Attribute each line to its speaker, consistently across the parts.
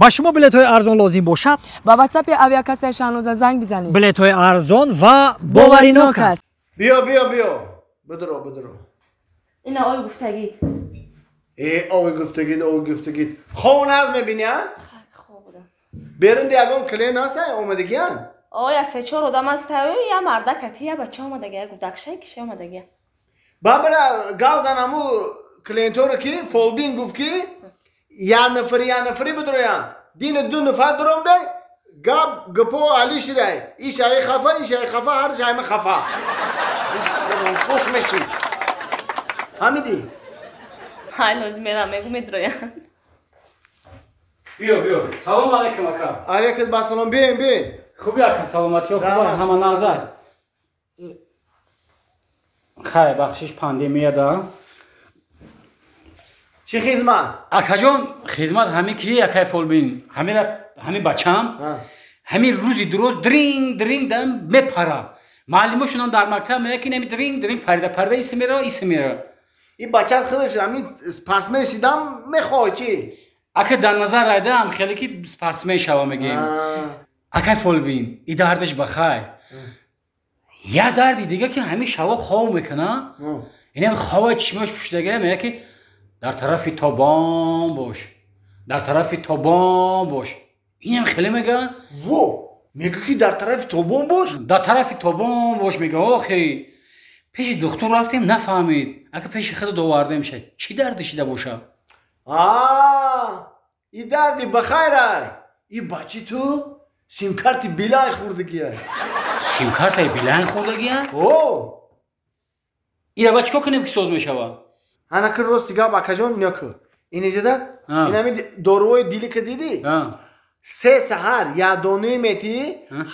Speaker 1: Ба шумо билетҳои арзон лозим бошад,
Speaker 2: ба ватсапи авиакассаи Шаҳноза занг бизанед.
Speaker 1: Билетҳои арзон ва боваринок аст.
Speaker 3: Биё, биё, биё. Бидро, бидро.
Speaker 4: Ина ои гуфтагид.
Speaker 3: Э, ои гуфтагид, ои гуфтагид. Хов наз мебини, а?
Speaker 4: Хоб будам.
Speaker 3: Берун ягон клиент ҳаст, омадагиян?
Speaker 4: Оя, се-чор одам аст, я мардак ати, я бача омадагия, я гудакшай киша омадагия.
Speaker 3: Бабра гав зан ҳаму клиенторо ки Фолбин гуфт ки я нафари бидроян. Дина ду нафар дуромдай, гап гапо али шидай. Иш ай хафа, иш ай хафа, ҳар иш айма хафа. Хуш меши. Фаҳмидӣ?
Speaker 4: Ҳай, лозим мерам, мегу медроян.
Speaker 5: Биё, биё. Салом алейкум, ака.
Speaker 3: Алейкум ассалом, биёем, биёем.
Speaker 5: Хуби ака, саломатиё хуб, ҳама назар. Хай, бахшиш пандемия да.
Speaker 3: Чӣ хизмат?
Speaker 5: Акаҷон, хизмат ҳами ки акай Фолбин, ҳамира ҳами бачам, ҳами рӯзи дуроз дринг дринг дам мепара. Муаллимошонам дар мактаб меяд ки ҳами дринг дринг парида парида иси мерава, иси мерава.
Speaker 3: И бача худаш ҳами спортсмен шидам мехоҳад чӣ?
Speaker 5: Ака дар назар райдаам хеле ки спортсмен шава мегӯем. Акай Фолбин, и дардаш ба хайр. Я дарди дига ки ҳами шаво хов мекуна. Инам хова чишмош пӯшидага меяд ки дар тарафи тобон бош, дар тарафи тобон бош. Инам хеле мега.
Speaker 3: Во, мега ки дар тарафи тобон бош?
Speaker 5: Дар тарафи тобон бош мега. Охи, пеши духтур рафтем, нафаҳмид. Ака пеши худ довардем ша. Чӣ дарди шида боша?
Speaker 3: А, и дарди ба хайр ай. И бачи ту симкарти Билайн хӯрдагия.
Speaker 5: Симкартаи Билайн хӯрдагия?
Speaker 3: О!
Speaker 5: Ира ба чикор кунем ки соз мешавад?
Speaker 3: Ана ки рости гап, акаҷон, ниёку. Инҷода инами доруҳои дили ки дидӣ? Се саҳар як донаи метӣ,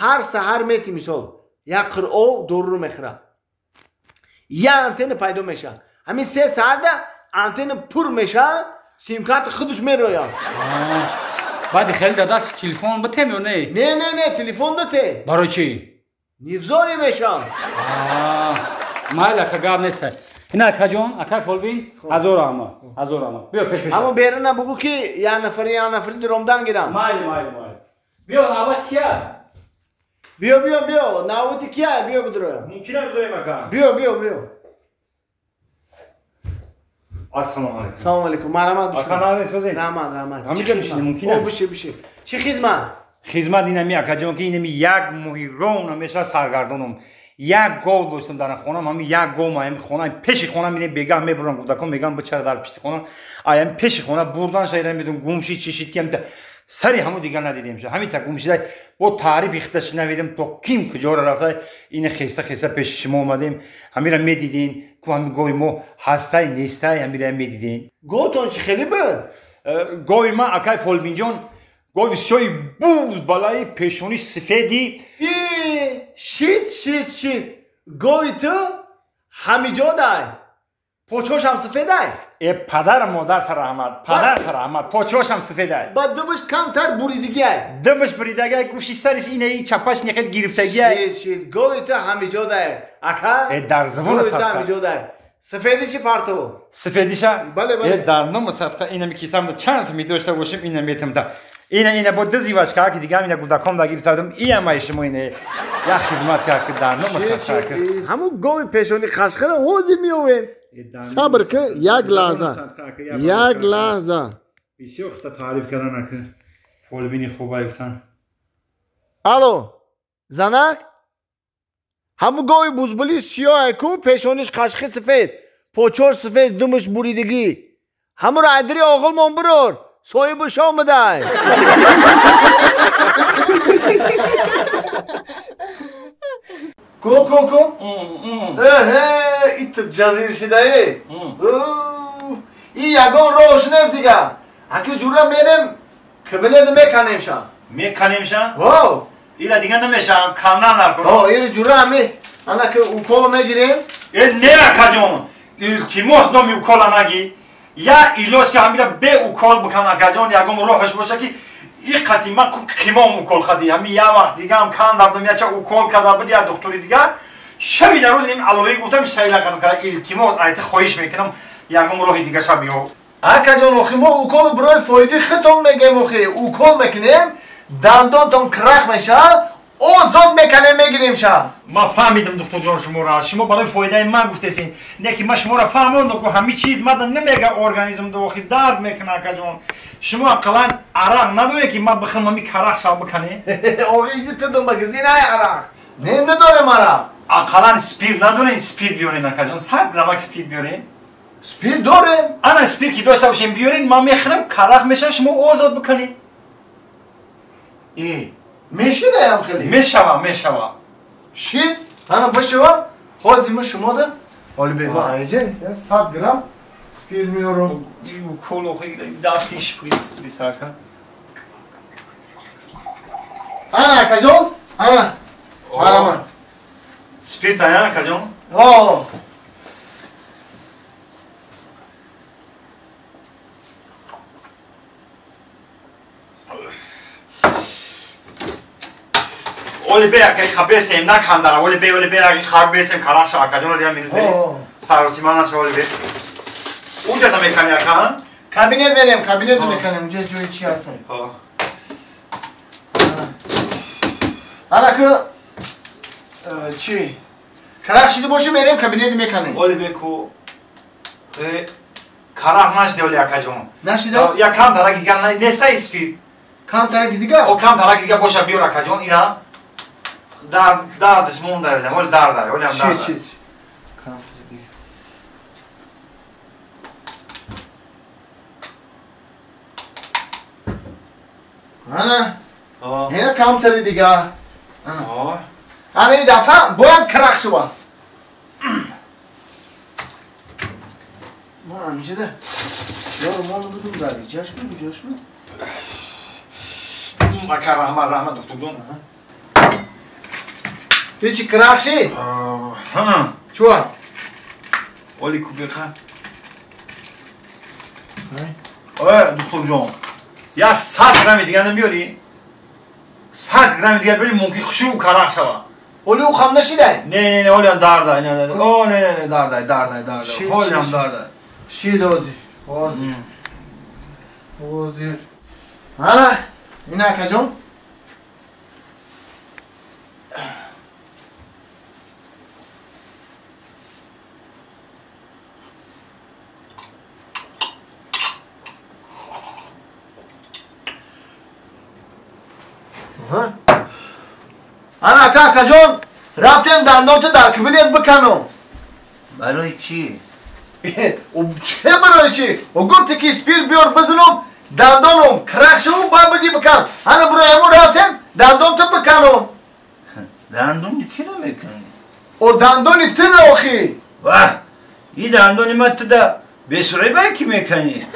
Speaker 3: ҳар саҳар метӣ мисол. Як қир ов доруро мехӯрад. Я антенна пайдо мешавад. Ҳамин се саҳарда антенна пур мешавад, симкарта худаш мерояд.
Speaker 5: Баъди хеле дар даст телефон битем ё не?
Speaker 3: Не, не, не, телефон бите.
Speaker 5: Барои чӣ?
Speaker 3: Невзорӣ мешавад.
Speaker 5: Майли ака, гап нест. Ина акаҷон, акай Фолбин, ҳазор раҳмат, ҳазор раҳмат. Биё пеш пеш.
Speaker 3: Ҳамо беруна бугӯ ки як нафари, як нафари дуромдан гирам.
Speaker 5: Майли, майли, майли. Биё, навбати кия?
Speaker 3: Биё, биё, биё, навбати кия? Биё бидуроя.
Speaker 6: Мумкин аст бидурем, ака?
Speaker 3: Биё, биё, биё.
Speaker 6: Ассалому алайкум.
Speaker 3: Салому алайкум. Марҳамат бишин.
Speaker 6: Ака, навбат созед?
Speaker 3: Раҳмат, раҳмат.
Speaker 6: Ҳамиҷа бишинем, мумкин аст?
Speaker 3: О, бишин, бишин. Чӣ хизмат?
Speaker 6: Хизмат инами акаҷон ки инами як моҳи рона мешавад саргардонам. Як гов доштам дар хонам, ҳамин як гов ҳамин хона пеши хона мине бегаҳ мебурам, кӯдакон мегӯянд бичара дар пишти хона. Ай ҳамин пеши хона бурдан шайра медум гум шид, чӣ шид ки ҳамин сари ҳаму дигар надидем ша. Ҳамин та гум шида бо таъриф ихта шинавидем то ким куҷоро рафта ина хеста хеста пеши шумо омадем. Ҳамира медидин ку ҳамин гови мо ҳастай нестай, ҳамира медидин.
Speaker 3: Говтон чӣ хеле буд?
Speaker 6: Гови ман акай Фолбинҷон, гови сиёҳи буз балаи пешонӣ сифеди.
Speaker 3: Шит, шит, шит. Гови ту ҳамиҷодай. Почошам сифедай?
Speaker 6: Э, падар модарта раҳмат, падарта раҳмат, почошам сифедай.
Speaker 3: Ба думаш камтар буридагиай.
Speaker 6: Думаш буридагиай, гӯши сариш инаи чапаш нехел гирифтагиай.
Speaker 3: Шит, шит. Гови ту ҳамиҷодай. Ака?
Speaker 6: Э, дар забони
Speaker 3: Гови ту
Speaker 6: садқа.
Speaker 3: ҳамиҷодай. Сафедиши партов.
Speaker 6: Сафедиша?
Speaker 3: Бале, бале.
Speaker 6: Э, дар номи садқа инами кисамда чанд сум медошта бошем, ина метам та. Ина ина бо дизиваш ка ки дигам ина гудаком да гирифтадам, иамаи шумо ина як хизмат ка ки дар номи садқа ки.
Speaker 3: Ҳамун гови пешони қашқара ҳозир меовем. Сабр ки, як лаҳза. Як лаҳза.
Speaker 6: Бисёр хута таъриф кардан ака. Фолбини хубай гуфтан.
Speaker 3: Алло, занак? Ҳамун гови бузбули сиёҳе ку пешониш қашқи сафед, почош сафед, думаш буридагӣ. Ҳамуро айдири оғилмон бирор, соҳибу шомадай. Ку, ку, ку. Эҳе, ит ҷазир шидаи. И ягон роҳш нест дига. Аки ҷура мерем, кабинет меканем ша.
Speaker 6: Меканем ша?
Speaker 3: Во.
Speaker 6: Ила дига намешам, кандан наркун.
Speaker 3: О, ира ҷура ами, ана ки укол мегирем.
Speaker 6: Э, не акаҷон, илтимос номи укола нагӣ. Я илоҷ ки ҳамира бе укол бикан акаҷон, ягон роҳаш боша ки и қати ман ку қимом укол хади. Ҳами я вақт дигам канда будам, яча укол карда буд, я духтури дигар. Шаби дар рӯз ним аллоҳӣ гуфтам, сайла кардам, илтимос айти хоҳиш мекунам, ягон роҳи дига ша биё.
Speaker 3: Акаҷон, охи мо укол барои фоидаи худтон мегем, охи укол мекунем, дандонтон крах мешавад, озод мекунем, мегирем ша.
Speaker 6: Ман фаҳмидам, духтурҷон, шуморо. Шумо барои фоидаи ман гуфтесин. Не ки ман шуморо фаҳмондам, ку ҳамин чиз мада намега организм да, охи дард мекунад, акаҷон. Шумо ақаллан арақ надоред ки ман бихӯрам, ҳамин карах шав биканӣ?
Speaker 3: Охи иҷи ту магазин ай арақ. Не надорем арақ.
Speaker 6: Ақаллан спирт надоред, спирт биёред, акаҷон. 100 граммак спирт биёред.
Speaker 3: Спирт дорем.
Speaker 6: Ана спирт ки дошта бошем биёред, ман мехӯрам, карах мешавам, шумо озод биканед.
Speaker 3: Мешидаям хеле?
Speaker 6: Мешава, мешава.
Speaker 3: Шид? Ана бишава? Ҳозир мо шумо да ҳоли бе ма айҷа 100 грамм спирт меорам.
Speaker 6: Укол охи дасти шприт бисака.
Speaker 3: Ана акаҷон, ана. Ана.
Speaker 6: Спирт ая акаҷон?
Speaker 3: Ҳо.
Speaker 6: Оли бе акай хабесем накандара, оли бе, оли бе акай хабесем караша акаҷон, оли минут бе. Саросима наша оли бе. Уҷа мекани ака?
Speaker 3: Кабинет мерем, кабинет меканем, уҷа ҷои чи ҳаст?
Speaker 6: Ҳо.
Speaker 3: Ана ку чи? Карах шида боша мерем кабинет меканем.
Speaker 6: Оли бе ку карах нашида оли акаҷон.
Speaker 3: Нашида?
Speaker 6: Я кам тараки дига нестай спирт.
Speaker 3: Кам тараки дига?
Speaker 6: О, кам тараки дига боша биёр акаҷон, ина. Дардиш монда, оли дарда, оли ам дарда.
Speaker 3: Чи, чи. Кам тараки дига. Ана. Ина кам тараки дига. Ана. Ана ин дафъа бояд карах шава. Ма амҷида. Ёр мол будум дар иҷаш бу, куҷош бу?
Speaker 6: Ака раҳмат, раҳмат духтурҷон.
Speaker 3: Ту чи карах шид?
Speaker 6: Ҳа.
Speaker 3: Чуа?
Speaker 6: Оли кубиқа. Ой, духтурҷон. Я 100 грамми дига намеёрӣ? 100 грамми дига биёрӣ, мумкин хушрӯ карах шава.
Speaker 3: Оли ӯ хам нашидай?
Speaker 6: Не, не, не, олиам дардай, не, не, о, не, не, не, дардай, дардай, дардай. Олиам дардай.
Speaker 3: Шид ҳозир, ҳозир. Ҳозир. Ана, ина акаҷон. Ана ака, акаҷон, рафтем дандонто дар кабинет биканам.
Speaker 6: Барои чӣ?
Speaker 3: Че барои чӣ? О гуфте ки спирт биёр бизанам, дандонам крах шаву баъд биди бикан. Ана барои ҳамон рафтем дандонто биканам.
Speaker 6: Дандони киро мекунӣ?
Speaker 3: О дандони тира охи.
Speaker 6: Ваҳ, и дандони ман туда бесурайбай ки мекунӣ?